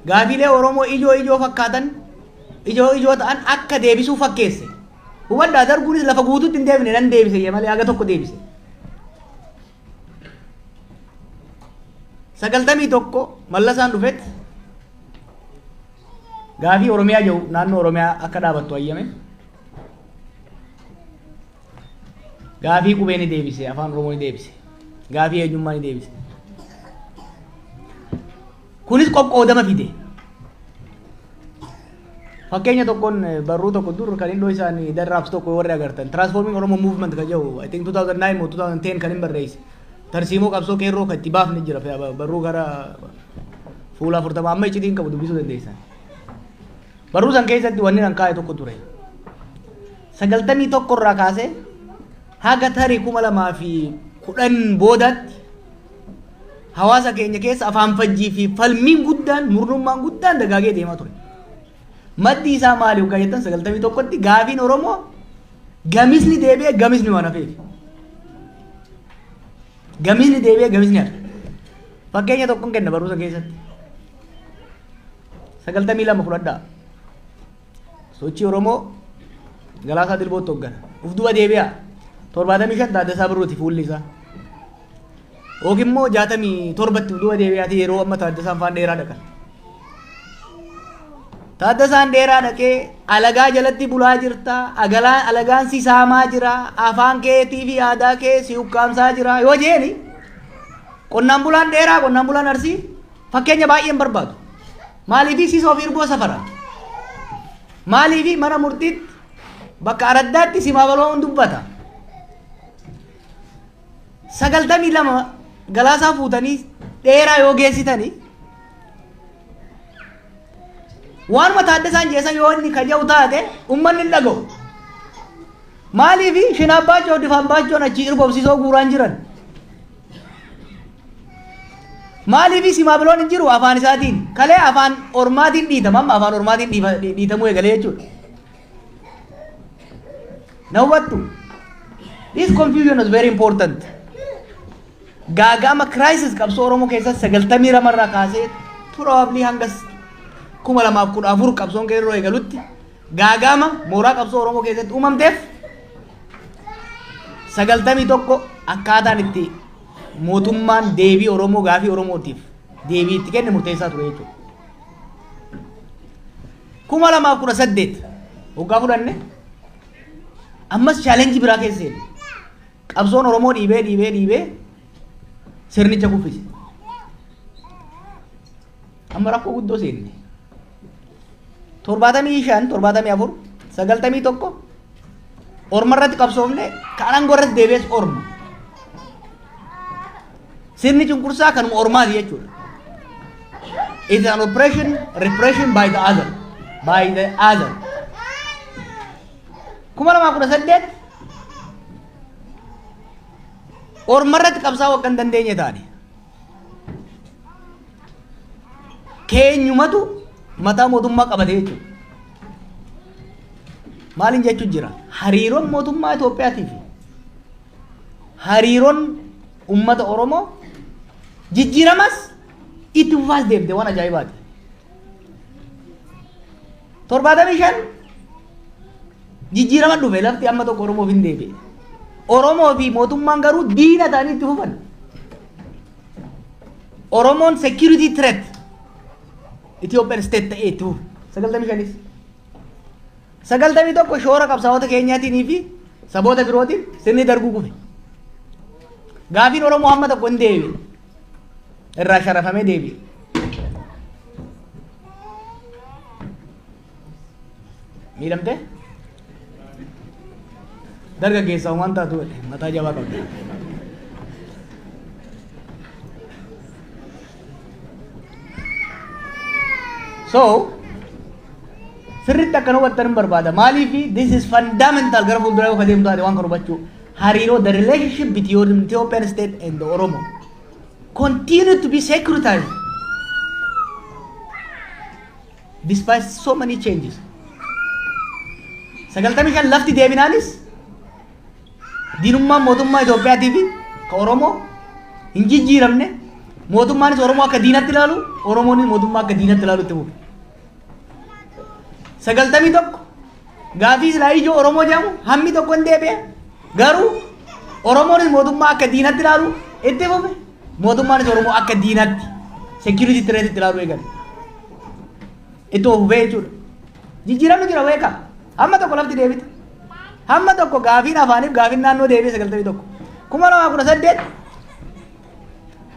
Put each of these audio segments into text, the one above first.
Gaafiilee Oromoo ijoo ijoo fakkaatan, ijoo ijoo ta'an akka deebisuu fakkeesse. Hubadhaa, Darguunis lafa guutuutti hin deebine, nan deebise malee haga tokko deebise. 91 Mallasaan dhufetti gaafii Oromiyaa jiru naannoo Oromiyaa akka dhaabattu hayyame. Gaafii qubee ni deebise, afaan Oromoo ni deebise. Gaafii eenyummaa ni deebise. Kunis qoqqoodama fide. Fakkeenya tokkoon, barruu tokko dur kan indoo isaan darraabsu tokko warri agartan, Transforming Oromo Movement kan jedhu, I think 2009 moo 2010 kan hin barreesse. Tarsiimoo qabsoo qeerroo kan itti baafne jira, barruu gara fuula 40 amma iccitiin qabu dubbisuu dandeessan. Barruu san keessatti wanni nan kaa'e tokko ture. 91 irraa kaasee haga tarii 2010 boodaatti hawaasa keenya keessa afaan fajjii fi falmiin guddaan, murnummaan guddaan dagaagee deemaa ture. Maddi isaa maali yookaan jettan, 91tti gaafiin Oromoo gamisni deebi'ee gamisni waan hafeef. Gamisni deebi'ee gamisni hafe. Fakkeenya tokkoon kenna barumsa keessatti. 92 fudhadhaa. Sochii Oromoo Galaasaa Dilbootti hooggana. Uf duba deebi'a. 75 Taaddasaa Birruuti fuulli isaa. Yookiin immoo 67tti uf duba deebi'aati, yeroo amma Taaddasaan faan dheeraa dhaqan. Taaddasaan dheeraa dhaqee, "Alagaa jalatti bulaa jirta, alagaan si saamaa jira, afaan keetii fi aadaa kee si ukkaamsaa jira" yoo jeeni, qonnaan bulaan dheeraa, qonnaan bulaan Arsii fakkeenya baay'een barbaadu. Maaliifi sisoo fi irboo safara? Maaliifi mana murtiitti bakka araddaatti simaa baloo dubbata? 92 Galaasaa fuutanii dheeraa yoo geessitanii, waanuma Taaddasaan jeessa yoo inni kaja'u taate, ummanni hin dhaga'u. Maaliifi shinaabbaaccoo difaanbaachoon achii irboobsisoo guuraan jiran? Maaliifi simaabiloon hin jiru afaan isaatiin? Kalee afaan ormaatiin dhiitama, amma afaan ormaatiin dhiitamuu eegalee jechuudha. Na hubattu? This confusion is very important. Gaaga'ama, crisis qabsoo Oromoo keessatti 92rraa kaasee probably hanga 2014 qabsoon qeerroo eegalutti gaaga'ama mooraa qabsoo Oromoo keessatti uumamteef, 91 akkaataan itti mootummaan deebii Oromoo, gaafii Oromootiif deebii itti kenne murteessaa ture jechuudha. 2018 waggaa fudhanne, ammas challenge biraa keessa seenne. Qabsoon Oromoo dhiibee dhiibee dhiibee sirnicha kuffise. Amma rakkoo guddoo seenne. 75, 74, 91 orma irratti qabsoofne, kan aangoo irratti deebi'es orma. Sirni cunqursaa kanuma ormaati jechuudha. It's an oppression, repression by the other. By the other. 2018 orma irratti qabsaa'uu akka hin dandeenye taane. Keenyumatu mataa mootummaa qabate jechuudha. Maaliin jechuun jira? Hariiroon mootummaa Itoophiyaatii fi hariiroon uummata Oromoo jijjiiramas itti fufaas deemte, waan ajaa'ibaati. 75 jijjiirama dhufe, lafti amma tokko Oromoof hin deebi'e. Oromoo fi mootummaan garuu diina ta'anii itti fufan. Oromoon security threat Ethiopian state ta'ee itti fufe. 95s. 91 shoora qabsaa'ota keenyaatiin fi saboota birootiin sirni Darguu kufe. Gaafiin Oromoo hamma tokko hin deebi'e. Irraa sharafamee deebi'e. Miidhamtee? Dargaggeessa waan taatu mataa jabaa qabdi. So, sirriitti akka hubattan hin barbaada. Maaliif this is fundamental gara fuulduraa yoo adeemtu taate waan kana hubachuu. Hariiroo, the relationship between Ethiopian state and the Oromo continue to be securitized despite so many changes. 95 lafti deebinaanis diinummaan mootummaa Itoophiyaatii fi ka Oromoo hin jijjiiramne. Mootummaanis Oromoo akka diinatti ilaalu, Oromoonis mootummaa akka diinatti ilaalu itti fufe. 91 gaafii silaa ijoo Oromoo jedhamu hammi tokko hin deebi'e. Garuu Oromoonis mootummaa akka diinatti ilaalu itti fufe. Mootummaanis Oromoo akka diinatti, security threat itti ilaalu eegale. Itti fufee jechuudha. Jijjiiramni jira, beekaa. Hamma tokko lafti deebite. Hamma tokko gaafiin afaaniif gaafiin naannoo deebi'e 91. 2018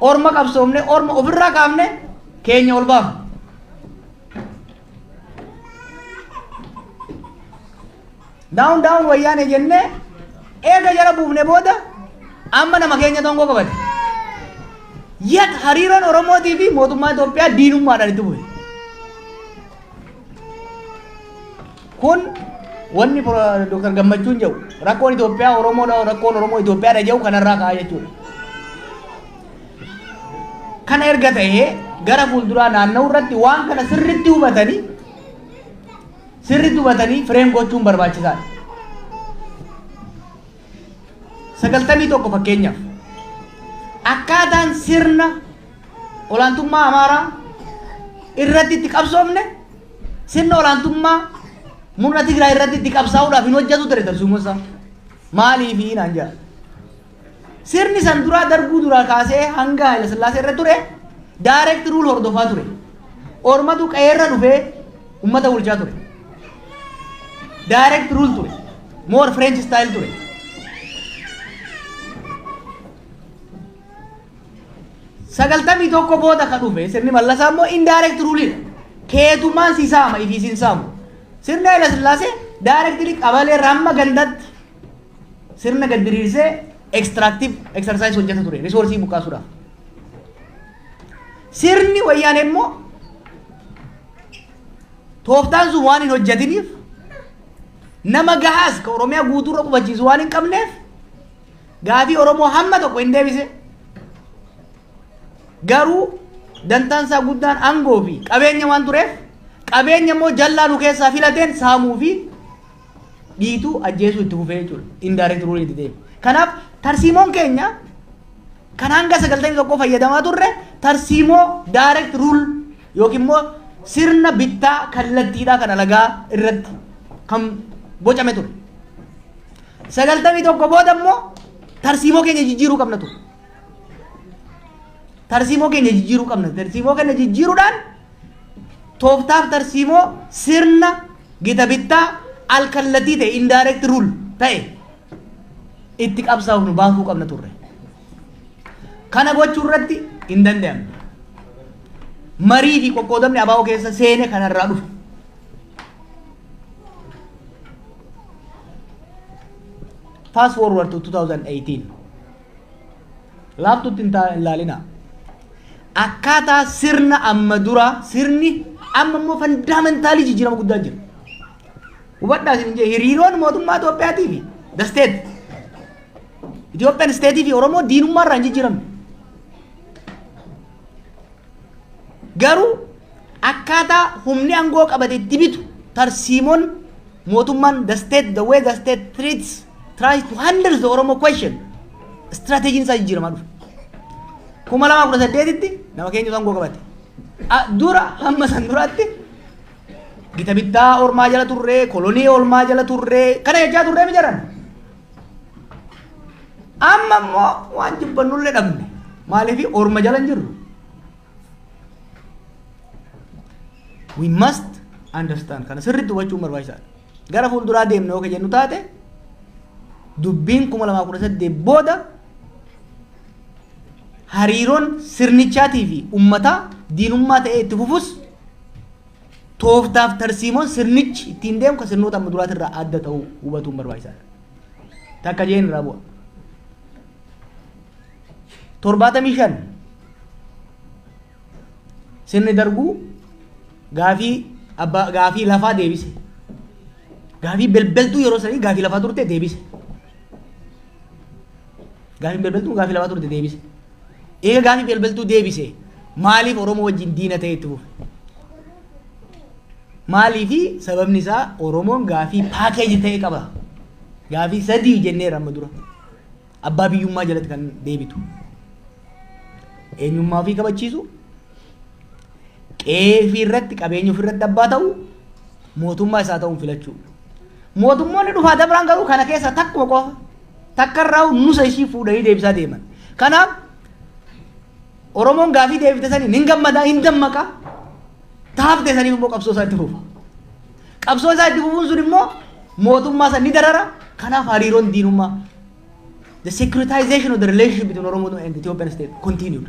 orma qabsoomne, orma ofirraa kaafne, keenya ol baafne. "Down down Wayyaane" jennee eega jala buufne booda amma nama keenya tongoo qabate. Yet hariiroon Oromootii fi mootummaa Itoophiyaa diinummaadhaan itti bu'e. Kun wanni Dr. Gammachuun jedhu, rakkoon Itoophiyaa Oromoodha, rakkoon Oromoo Itoophiyaadha jedhu kanarraa ka'a jechuudha. Kana erga ta'ee, gara fuulduraa naanna'uu irratti waan kana sirritti hubatanii frame gochuun barbaachisaadha. 91 fakkeenyaaf, akkaataan sirna olaantummaa Amaaraa irratti itti qabsoofne sirna olaantummaa murna Tigraay irratti itti qabsaa'uudhaaf hin hojjetu ture tarsuumoon isaa. Maaliifi naan jedha. Sirni san duraa, Darguu duraa kaasee hanga Haayila Sillaasee irra ture, direct rule hordofaa ture. Ormatu qe'eerra dhufee ummata bulchaa ture. Direct rule ture. More French style ture. 91 booda ka dhufe sirni Mallasaa immoo indirect ruleidha. Keetummaan si saama, ifii sin saamu. Sirni Haayila Sillaasee directly qabalee hamma gandatti sirna gad diriirsee extractive exercise hojjeta ture, resource buqqaasuudhaaf. Sirni Wayyaanee immoo tooftaan sun waan hin hojjetiniif, nama gahaas ka Oromiyaa guutuurra qubachiisu waan hin qabneef, gaafii Oromoo hamma tokko hin deebise. Garuu dantaan isaa guddaan aangoo fi qabeenya waan tureef, qabeenya immoo jallaa nu keessaa filateen saamuu fi dhiituu, ajjeesuu itti fufee jechuudha. Indirect rule itti deeme. Kanaaf tarsiimoon keenya kan hanga 91 fayyadamaa turre tarsiimoo direct rule yookiin immoo sirna bittaa kallattiidhaa kan alagaa irratti kan bocame ture. 91 booda immoo tarsiimoo keenya jijjiiruu qabna ture. Tarsiimoo keenya jijjiiruu qabna. Tarsiimoo keenya jijjiiruudhaan tooftaaf tarsiimoo sirna gita bittaa alkallattii ta'e, indirect rule ta'e, itti qabsaa'uuf nu baasuu qabna turre. Kana gochuu irratti hin danda'amne. Marii fi qoqqoodamni ABO keessa seene kanarraa dhufe. Fast forward to 2018. Laaftutti hin ilaalina. Akkaataa sirna amma dura, sirni amma immoo fundamentally jijjiirama guddaa jira. Hubadhaa isin jee, hiriiroon mootummaa Itoophiyaatii fi the state, Ethiopian state fi Oromoo diinummaa irraa hin jijjiiramne. Garuu akkaataa humni aangoo qabate itti bitu, tarsiimoon mootummaan, the state, the way the state treats, tries to handle the Oromo question, strategyn isaa jijjiiramaa dhufe. 2018tti nama keenyatu aangoo qabate. Dura hamma san duraatti gita bittaa ormaa jala turree, kolonii ormaa jala turree, kana jechaa turree mi jedhan. Amma immoo waan jibbannullee dhabne. Maaliif? Orma jala hin jirru. We must understand, kana sirriitti hubachuun barbaachisaadha. Gara fuulduraa deemne yoo jennu taate, dubbiin 2018 booda hariiroon sirnichaatii fi uummataa diinummaa ta'ee itti fufus, tooftaaf tarsiimoon sirnichi ittiin deemu kan sirnoota amma duraatirraa adda ta'uu hubatuun barbaachisaadha. Takka jeen irraa bu'a. 75 sirni Darbuu gaafii abbaa, gaafii lafaa deebise. Gaafii belbeltuu yeroo sanii gaafii lafaa turte deebise. Gaafii belbeltuu gaafii lafaa turte deebise. Eega gaafii belbeltuu deebise, maaliif Oromoo wajjin diina ta'e itti fufe? Maaliifi? Sababni isaa Oromoon gaafii package ta'e qaba. Gaafii sadii jenneera amma dura. Abbaa biyyummaa jalatti kan deebitu. Eenyummaa ofii kabachiisu, qe'ee ofii irratti, qabeenya ofii irratti abbaa ta'u, mootummaa isaa ta'uun filachuu. Mootummoonni dhufaa dabraan garuu kana keessa takkuma qofa, takka irraa nusa ishii fuudhanii deebisaa deeman. Kanaaf Oromoon gaafii deebifte saniin hin gammadaa, hin dammaqa. Taafte saniif immoo qabsoo isaa itti fufa. Qabsoo isaa itti fufuun sun immoo mootummaa san ni darara. Kanaaf hariiroon diinummaa, the securitization of the relationship between Oromo and Ethiopian state continued.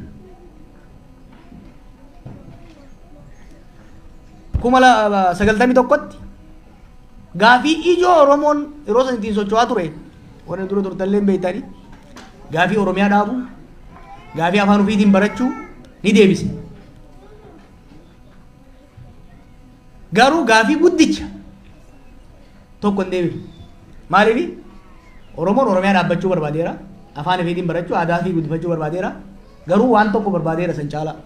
1991tti gaafii ijoo Oromoon yeroo san ittiin socho'aa ture, warri dura turtallee hin beektanii, gaafii Oromiyaa dhaabuu, gaafii afaan ofiitiin barachuu ni deebise. Garuu gaafii guddicha tokko hin deebifne. Maaliif? Oromoon Oromiyaa dhaabbachuu barbaadeera. Afaan ofiitiin barachuu, aadaa ofii guddifachuu barbaadeera. Garuu waan tokko barbaadeera san caalaa.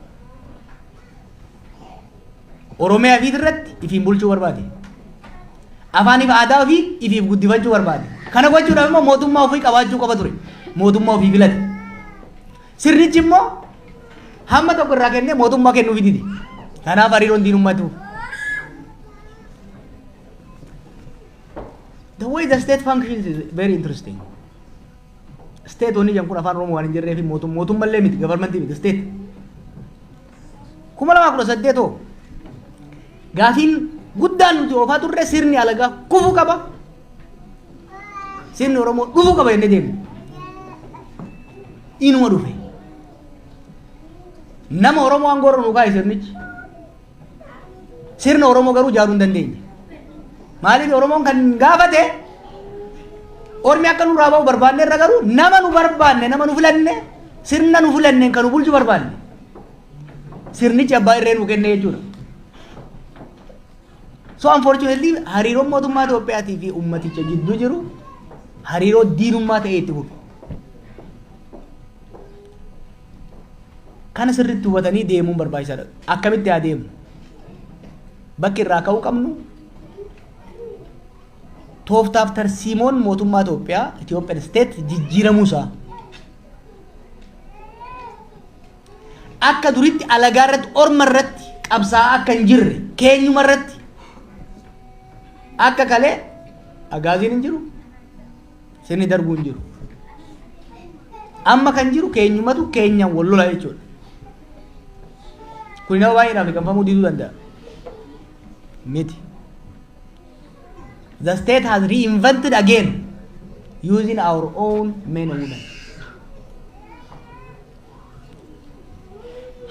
Oromiyaa ofiit irratti ifiin bulchuu barbaade. Afaaniif aadaa ofii ifiif guddifachuu barbaade. Kana gochuudhaaf immoo mootummaa ofii qabaachuu qaba ture. Mootummaa ofii filate. Sirnichi immoo hamma tokko irraa kennee mootummaa kennuufii dide. Kanaaf hariiroon diinummaa itti fufe. The way the state functions is very interesting. State wanni jedhamu kun Afaan Oromoo waan hin jirree fi mootummallee miti, governmentii miti, state. 2018 hoo gaafiin guddaan nuti oofaa turre sirni alagaa kufuu qaba. Sirni Oromoo dhufuu qaba jennee deemne. Inuma dhufe. Nama Oromoo aangoo irra nu kaa'e sirnichi. Sirna Oromoo garuu ijaaruu hin dandeenye. Maaliif? Oromoon kan gaafate ormi akka nurraa ba'u barbaanne irra, garuu nama nu barbaanne, nama nu filanne, sirna nu filanne kan nu bulchu barbaanne. Sirnichi abbaa irree nu kenne jechuudha. So unfortunately hariiroon mootummaa Itoophiyaatii fi ummaticha jidduu jiru hariiroo diinummaa ta'ee itti fufe. Kana sirriitti hubatanii deemuun barbaachisaadha. Akkamitti haa deemnu? Bakki irraa ka'uu qabnu tooftaaf tarsiimoon mootummaa Itoophiyaa, Ethiopian state, jijjiiramuu isaa. Akka duritti alagaa irratti, orma irratti qabsaa'aa akka hin jirre, keenyuma irratti akka kalee agaaziin hin jiru, sirni darbuu hin jiru. Amma kan jiru keenyumatu keenyaan wal lola jechuudha. Kun nama baay'eedhaaf liqamfamuu diduu danda'a. Miti. The state has reinvented again using our own men and women.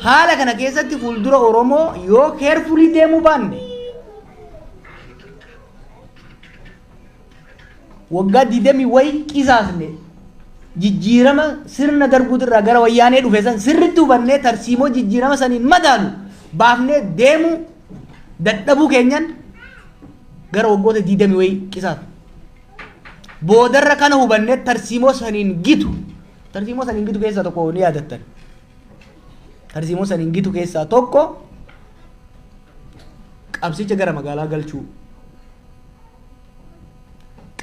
Haala kana keessatti fuuldura Oromoo yoo carefully deemuu baanne, waggaa 20 wayi qisaasne. Jijjiirama sirna darbuutirraa gara Wayyaanee dhufe san sirritti hubannee tarsiimoo jijjiirama saniin madaalu baafnee deemuu dadhabuu keenyan gara waggoota 20 wayi qisaasne. Boodarra kana hubannee tarsiimoo saniin gitu keessaa tokko ni yaadattan. Tarsiimoo saniin gitu keessaa tokko qabsicha gara magaalaa galchuu,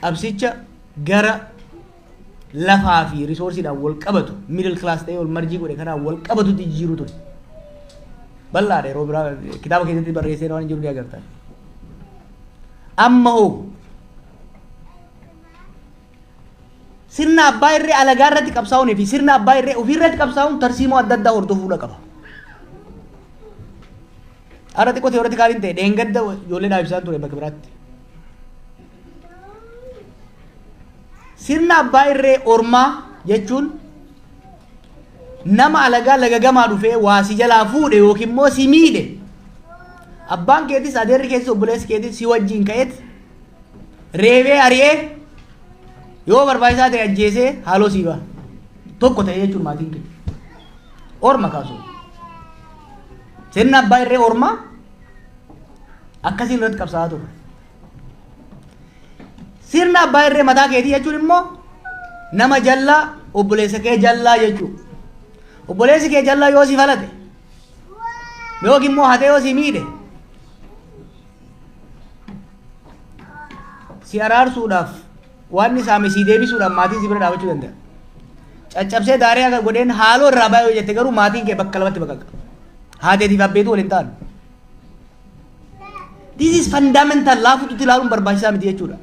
qabsicha gara lafaa fi resourceiidhaan wal qabatu, middle class ta'ee wal merge godhe kanaan wal qabatutti jijjiiruu ture. Bal'aadha, yeroo biraa kitaaba keessatti barreessee waan jiru ni agartan. Amma hoo sirna abbaa irree alagaa irratti qabsaa'uunii fi sirna abbaa irree ofii irratti qabsaa'uun tarsiimoo adda addaa hordofuudha qaba. Har'a xiqqoo theoreticaliin ta'e, dheengadda ijoollee dhaabsisaan ture bakka biraatti. Sirna abbaa irree ormaa jechuun nama alagaa laga gamaa dhufee waa si jalaa fuudhe yookiin immoo si miidhe, abbaan keetis, adeerri keetis, obboleessi keetis si wajjin ka'eet reebee, ari'ee, yoo barbaachisaa ta'e ajjeesee haaloo sii ba'a. Tokko ta'e jechuun maatiin kee. Orma kaasu. Sirna abbaa irree ormaa akkasiin irratti qabsaa'aa turre. Sirna abbaa irree mataa keetii jechuun immoo nama jallaa, obboleessa kee jallaa jechuudha. Obboleessi kee jallaa yoo si falate yookiin immoo hatee yoo si miidhe, si araarsuudhaaf, waan inni saame si deebisuudhaaf maatiin si bira dhaabachuu danda'a. Caccabsee daaree akka godheen haaloo irraa baay'ee jette, garuu maatiin kee bakka lamatti baqaqa. Haateetiif abbeetu waliin ta'an. This is fundamental. Laafututti ilaaluun barbaachisaa miti jechuudha.